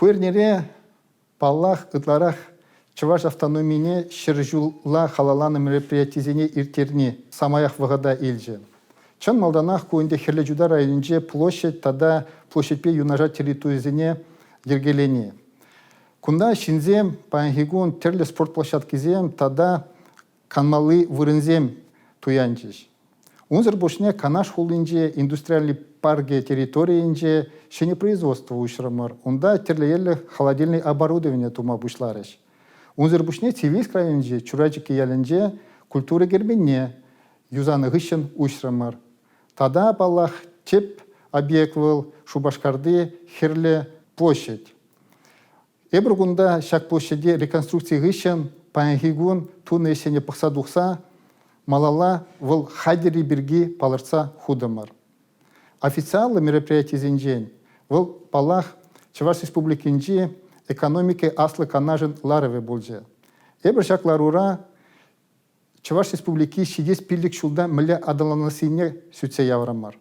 Ку эрнере, паллах, ытларах чӑваш автономине ҫӗрҫула халалланӑ мероприятисене ирттерни самаях вӑхӑта илчӗ. Чӑн малтанах ку ӗнтӗ Хӗрлӗ Чутай районӗнче площадь тата площадьпе юнашар территорисене йӗркелени. Кунта ҫынсем паянхи кун тӗрлӗ спорт площадкисем тата канмалли вырӑнсем туянчӗҫ. Унсӑр пуҫне Канаш хулинче индустриальный паркӗ территорийӗнче ҫӗнӗ производство уҫрӑмӑр. Унта тӗрлӗ енлӗ холодильный оборудование тума пуҫларӗҫ. Унсӑр пуҫне Цивильск районӗнчи Чурачики ялӗнче культура керменне юсанӑ хыҫҫӑн уҫрӑмӑр. Тата, паллах, тӗп объект вӑл Шупашкарти Хӗрлӗ площадь. Эпир кунта ҫак площаде реконструкци хыҫҫӑн паянхи кун тунӑ ӗҫсене пӑхса тухса малалла вӑл хатӗрри пирки палӑртса хутӑмӑр. Официаллӑ мероприятисенчен вӑл, паллах, Чӑваш Республикинчи экономика Аслӑ Канашӗн ларӑвӗ пулчӗ. Эпир ҫак ларура Чӑваш Республики ҫитес 5 ҫулта мӗнле аталанассине сӳтсе яврӑмӑр.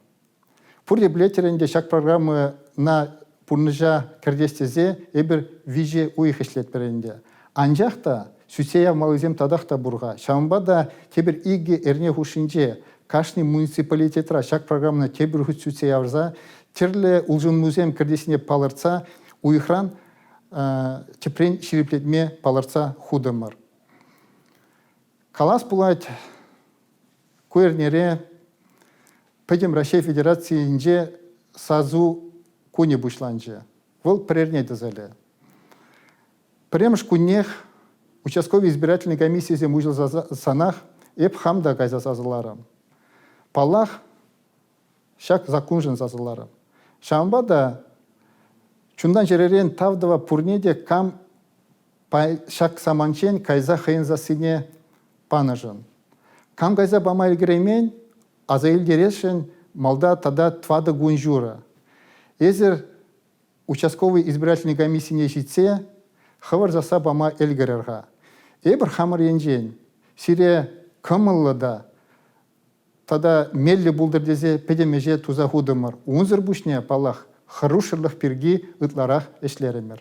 Пурте пӗлетӗр ӗнтӗ, ҫак программӑна пурнӑҫа кӗртес тесе эпир 3 уйӑх ӗҫлетпӗр ӗнтӗ. Анчах та сӳтсе явмаллисем татах та пур-ха. Ҫавӑнпа та тепӗр 2 эрне хушшинче кашни муниципалитетра ҫак программӑна тепӗр хут сӳтсе явса тӗрлӗ улшӑнусем кӗртессине палӑртса уйӑхран тӗпрен ҫирӗплетме палӑртса хутӑмӑр. Калас пулать, ку эрнере Пӗтӗм Раҫҫей Федерацийӗнче сасу кунӗ пуҫланчӗ. Вӑл пӗр эрне тӑсӑлӗ. Пӗрремӗш куннех участковый избирательнӑй комиссисем уҫӑлсанах эп хам та кайса сасӑларӑм. Паллах, ҫак саккуншӑн сасӑларӑм. Ҫавӑнпа та чунтан-чӗререн тав тӑва пурне те кам ҫак самантчен кайса хӑйӗн сассине панӑшӑн. Кам кайса пама ӗлкӗреймен, аса илтересшӗн малта тата 4 кун ҫурӑ. Эсир участковый избирательнӑй комиссине ҫитсе хӑвӑр сасса пама ӗлкӗрӗр-ха. Эпир хамӑр енчен сире кӑмӑллӑ та тата меллӗ пултӑр тесе пӗтӗм ӗҫе туса хутӑмӑр. Унсӑр пуҫне, паллах, хӑрушсӑрлӑх пирки ытларах ӗҫлерӗмӗр.